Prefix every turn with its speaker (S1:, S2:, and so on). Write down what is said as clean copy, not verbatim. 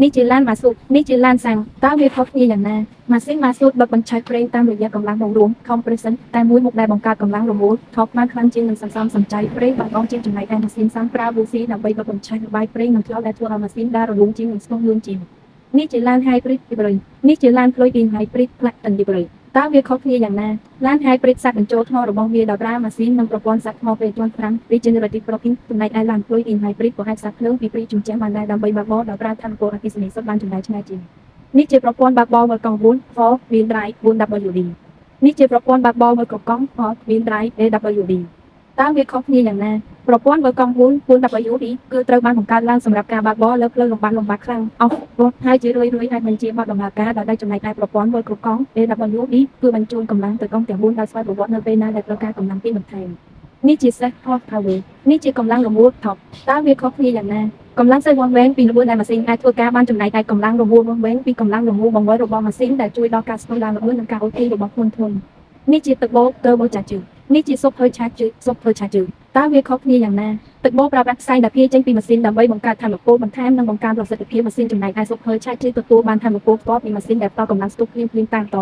S1: នេះជាឡានម៉ាស៊ូតនេះជាឡានសាំងតើវាខុសគ្នាយ៉ាងណាម៉ាស៊ីនម៉ាស៊ូតដុតបញ្ឆេះប្រេងតាមរយៈកម្លាំងបង្រួម compression តែមួយមុខដែលបង្កើតកម្លាំងរមួល torque បានខ្លាំងជាងនិងសន្សំសំចៃប្រេងបានល្អជាងចំណែកឯម៉ាស៊ីនសាំងប្រើប៊ូស៊ីដើម្បីដុតបញ្ឆេះល្បាយប្រេងនិងខ្យល់ដែលធ្វើឲ្យម៉ាស៊ីនដើររលូនជាងនិងស្ទុះលឿនជាងនេះជាឡាន Hybrid ហីនេះជាឡាន Plug-in Hybrid Plug-in Hybrid តើវាខុសគ្នាយ៉ាងណាឡាន Hybrid សាកបញ្ចូលថ្មរបស់វាដោយប្រើម៉ាស៊ីននិងប្រព័ន្ធសាកថ្មពេលជាន់ខ្លាំង Regenerative Braking ចំណែកឯឡាន Plug-in Hybrid ក៏អាចសាកភ្លើងពីព្រីជញ្ជាំងបានដែរដើម្បីបើកបរដោយប្រើថាមពលអគ្គិសនីសុទ្ធបានចម្ងាយឆ្ងាយជាងនេះជាប្រព័ន្ធបើកបរវិលកង់4 4 wheel drive 4WD នេះជាប្រព័ន្ធបើកបរវិលគ្រប់កង់ 4 wheel drive AWD តើវាខុសគ្នាយ៉ាងណាប្រព័ន្ធវិលកង់4 4WD គឺត្រូវបានបង្កើតឡើងសម្រាប់ការបើកបរលើផ្លូវលំបាកលំបាកខ្លាំង off road ហើយជារឿយៗអាចបញ្ជាបទដំណើរការដោយដៃចំណែកឯប្រព័ន្ធវិលគ្រប់កង់ AWD គឺបញ្ជូនកម្លាំងទៅកង់ទាំង4ដោយស្វ័យប្រវត្តិនៅពេលណាដែលត្រូវការកម្លាំងពីបន្ថែមនេះជាសេះ horsepower នេះជាកម្លាំងរមួល torque តើវាខុសគ្នាយ៉ាងណាកម្លាំងសេះវាស់វែងពីល្បឿនដែលម៉ាស៊ីនអាចធ្វើការបានចំណែកឯកម្លាំងរមួលវាស់វែងពីកម្លាំងរមួលបង្វិលរបស់ម៉ាស៊ីនដែលជួយដល់ការស្ទុះឡើងល្បឿននិងការអូសទាញរបស់ធ្ងន់ធ្ងរនេះជាទឹកបូ turbo charger នេះជា super charger super charger តើវាខុសគ្នាយ៉ាងណាទឹកបូប្រើប្រាស់ផ្សែងដែលភាយចេញពីម៉ាស៊ីនដើម្បីបង្កើតថាមពលបន្ថែមនិងបង្កើនប្រសិទ្ធភាពម៉ាស៊ីនចំណែកឯ super charger ទទួលបានថាមពលផ្ទាល់ពីម៉ាស៊ីនដែលផ្ដល់កម្លាំងស្ទុះភ្លាមៗតាមត